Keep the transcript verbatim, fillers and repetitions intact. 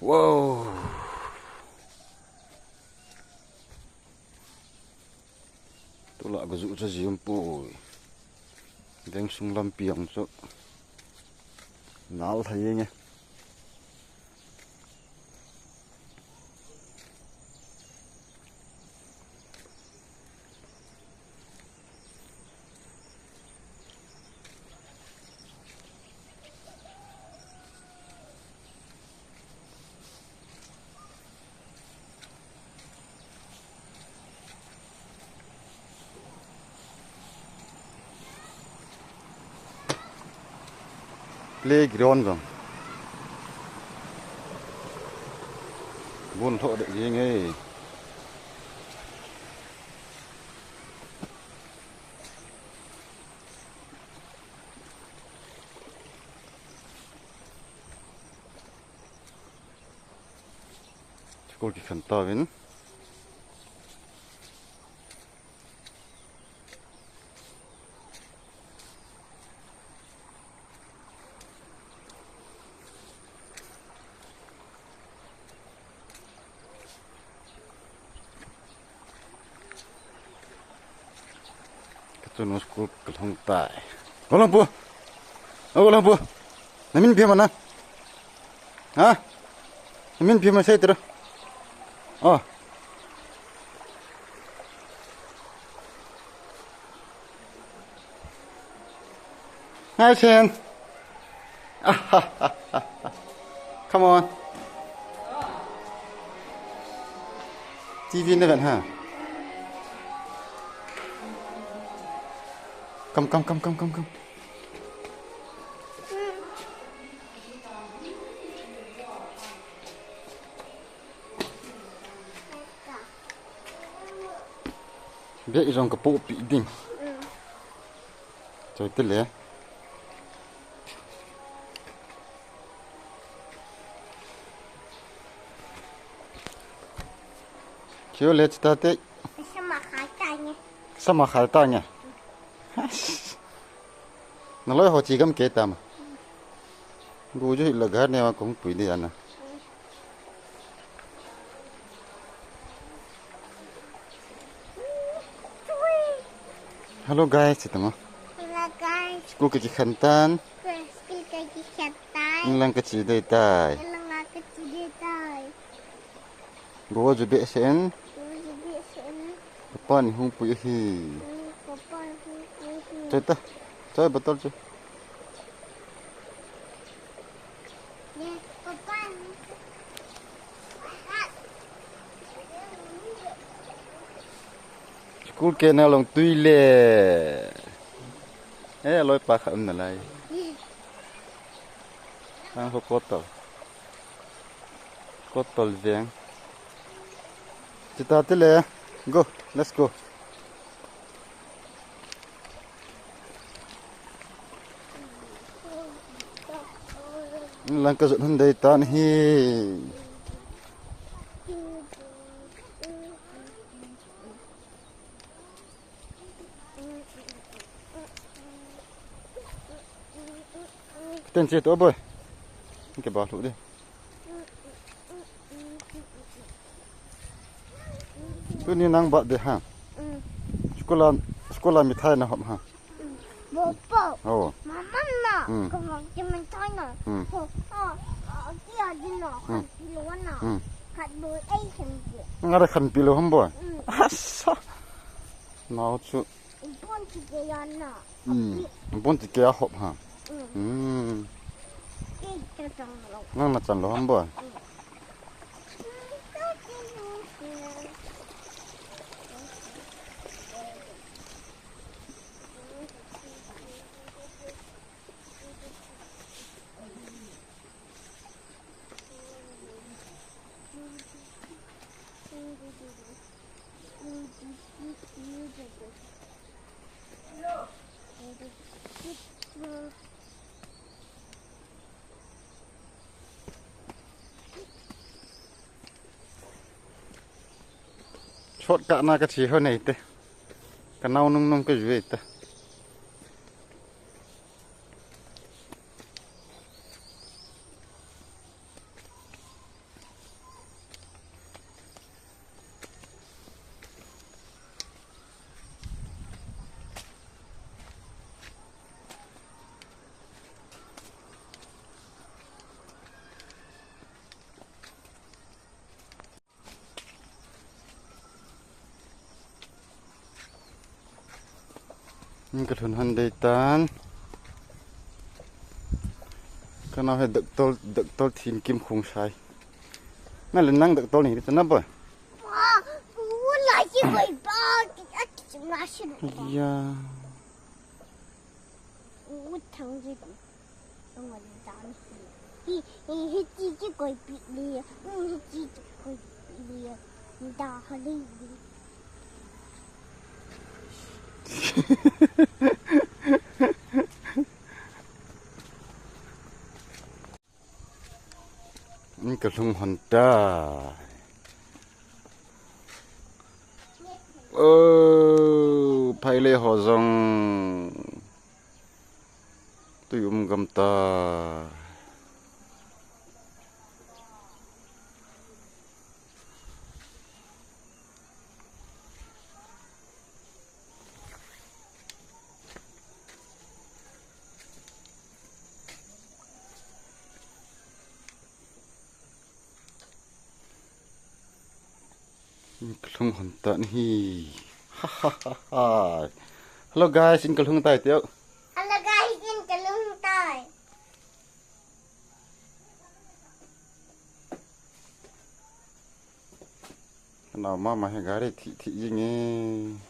Wow. Tulai ka ju cha jim poi. Veng sung lampi ang chu. Nal thei nge. Playground jong. Bun tho de jing e. School kikhen tauvin. Ka chanu school ka lhung tai. O Langpu. O Langpu. Na min ipi ham na? Ha? Na min ipi ham sei tira. Oh. Hi, Chen. Come on. T V na ven ha. Come, come, come, come, come, come. Bag jong ka pohpeh ding. Choi te le. Kio le chita te. Sama khai ta nge. Sama khai ta nge. Na loi ho chi gam ke tam. Gu ju hi la gar ne ma kong pui di ana. Hello guys, chita ma. Hello guys. School ka kikhen tan. School ka kikhen tan. Lang ka chi dei tai. Lang ka chi dei tai. Go ju be sen. Go ju be sen. Papa ni hung pui hi. Papa ni hung pui hi. Choi ta. Choi bottle chu. School ke na long tui le. Eh, loi pa kha um na lai. Ang ho kotol. Kotol veng. Chita te le. Go, let's go. Lang ka jot hun dei tan hi. Ten che to boy. Ke ba lu de. Tuni nang birthday ha? Mm. School a, school a mithai na hop ha? Mm. Bo, bo. Oh. Mama na. Mm. Kamo ki mithai na. Mm. Ho, ho, ho, ki a din na. Mm. Khat pi lo na. Mm. Khat bo ei khen ki. Nga re khan pi lo ham bo. Mm. Asa. Nau chu. Bon ti ke ya na. Mm. Bon ti ke a hop ha. Mm. Mm. Ki ta chang lo. Nang na chang lo ham bo. Mm. Shortcut na ka che ho nei te. Ka nau nung nung ka ju e te. Ka lhun hon dei tan. Ka nau hi doctor, doctor Thingkim Khongsai. Na le nang doctor ni ta na boy. Wala si boy ba ki at na si. Ya. U thang ji. Hi, hi, hi, chi, chi, koi pi li. Hi, chi, chi, koi pi li. Da, ha, li, li. Ka lhung hon ta. O, phai le ho jong. Tui um gam ta. Ka lhung hon ta ni hi. Ha, ha, ha, ha. Hello guys, in ka lhung tai teo. Hello guys, in ka lhung tai. Ka nau mama hi gari thi thi jing e.